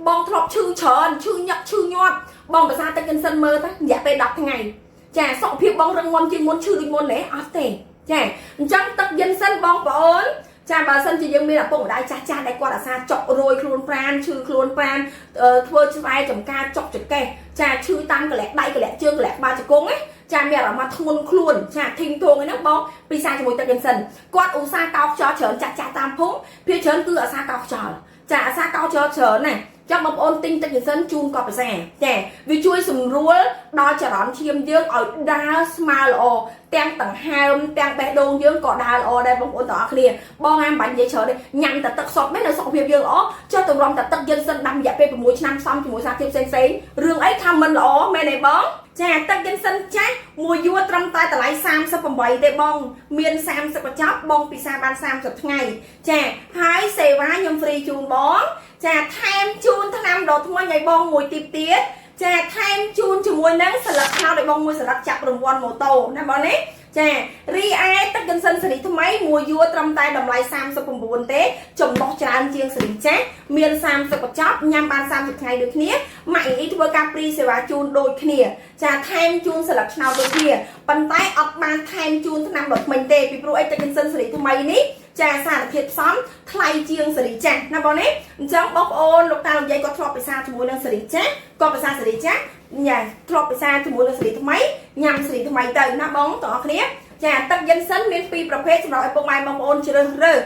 បងធ្លាប់ឈឺច្រើនឈឺញឹកឈឺញាប់បងភាសាទឹកយិនសិនមើលទៅរយៈពេល10ថ្ងៃចាសុខភាពបងរឹងមាំជាងមុនឈឺដូចមុនទេអត់ទេចាអញ្ចឹងទឹកយិនសិនបងប្អូនចាបើសិនជាយើងមានឪពុកម្ដាយចាស់ចាស់ដែលគាត់អាសាចុករយខ្លួនប្រានឈឺខ្លួនប្រានធ្វើស្រែចំការចុកចកេះចាឈឺតាមកលៈដៃកលៈជើងកលៈក្បាលជង្គង់ណាចាមានអារម្មណ៍ធ្ងន់ខ្លួនចាធីងធងហ្នឹងបងពិសាជាមួយទឹកយិនសិនគាត់ឧស្សាហ៍កោខ្យល់ច្រើនចាស់ចាស់តាមភូមិភាគច្រើនគឺអាសាកោខ្យល់ចាអាសាកោខ្យល់ច្រើនណាចាំបងប្អូនទិញទឹកយិនសិនជូនគាត់ពិសាចាវាជួយសម្រួលដល់ចរន្តឈាមយើងឲ្យដើរស្មើល្អទាំងដង្ហើមទាំងបេះដូងយើងក៏ដើរល្អដែរបងប្អូនទាំងអស់គ្នាបងអាមបាញ់និយាយច្រើនទេញ៉ាំតែទឹកសុទ្ធមែននៅសុខភាពយើងល្អចុះទម្រាំតែទឹកយិនសិនដាំរយៈពេល6ឆ្នាំផ្សំជាមួយសារធាតុផ្សេងផ្សេងរឿងអីថាមិនល្អមែនទេបងចាទឹកយិនសិនចាស់មួយយួរត្រឹមតែតម្លៃ38ទេបងមាន30កញ្ចប់បងពិសាបាន30ថ្ងៃចាហើយសេវាខ្ញុំ free ជូនបងចាថែមជូនថ្នាំដុសធ្មេញឲ្យបងមួយទីបទៀតចាថែមជូនជាមួយនឹងស្លឹកឆ្នោតឲ្យបងមួយស្លឹកចាប់រង្វាន់ម៉ូតូណាបងនេះចារីឯទឹកកិនសិនសេរីថ្មីមួយយួរត្រឹមតែតម្លៃ39ទេចំណុះច្រើនជាងសេរីចាស់មាន30កញ្ចប់ញ៉ាំបាន30ថ្ងៃដូចគ្នាម៉ាក់អ៊ីធ្វើការ free សេវាជូនដូចគ្នាចាថែមជូនស្លឹកឆ្នោតដូចគ្នាប៉ុន្តែអត់បានថែមជូនថ្នាំដុសធ្មេញទេពីព្រោះអីទឹកកិនសិនសេរីថ្មីនេះចាសារធាតុផ្សំថ្លៃជាងសេរីចាស់ណាបងនេះអញ្ចឹងបងប្អូនលោកតាលោកយាយគាត់ធ្លាប់ពិសាជាមួយនឹងសេរីចាស់គាត់ពិសាសេរីចាស់ញ៉ាធ្លាប់ពិសាជាមួយនឹងសេរីថ្មីញ៉ាំសេរីថ្មីទៅណាបងទាំងអស់គ្នាចាទឹកយិនសិនមានពីរប្រភេទសម្រាប់ឲ្យពុកម៉ែបងប្អូនជ្រើសរើស។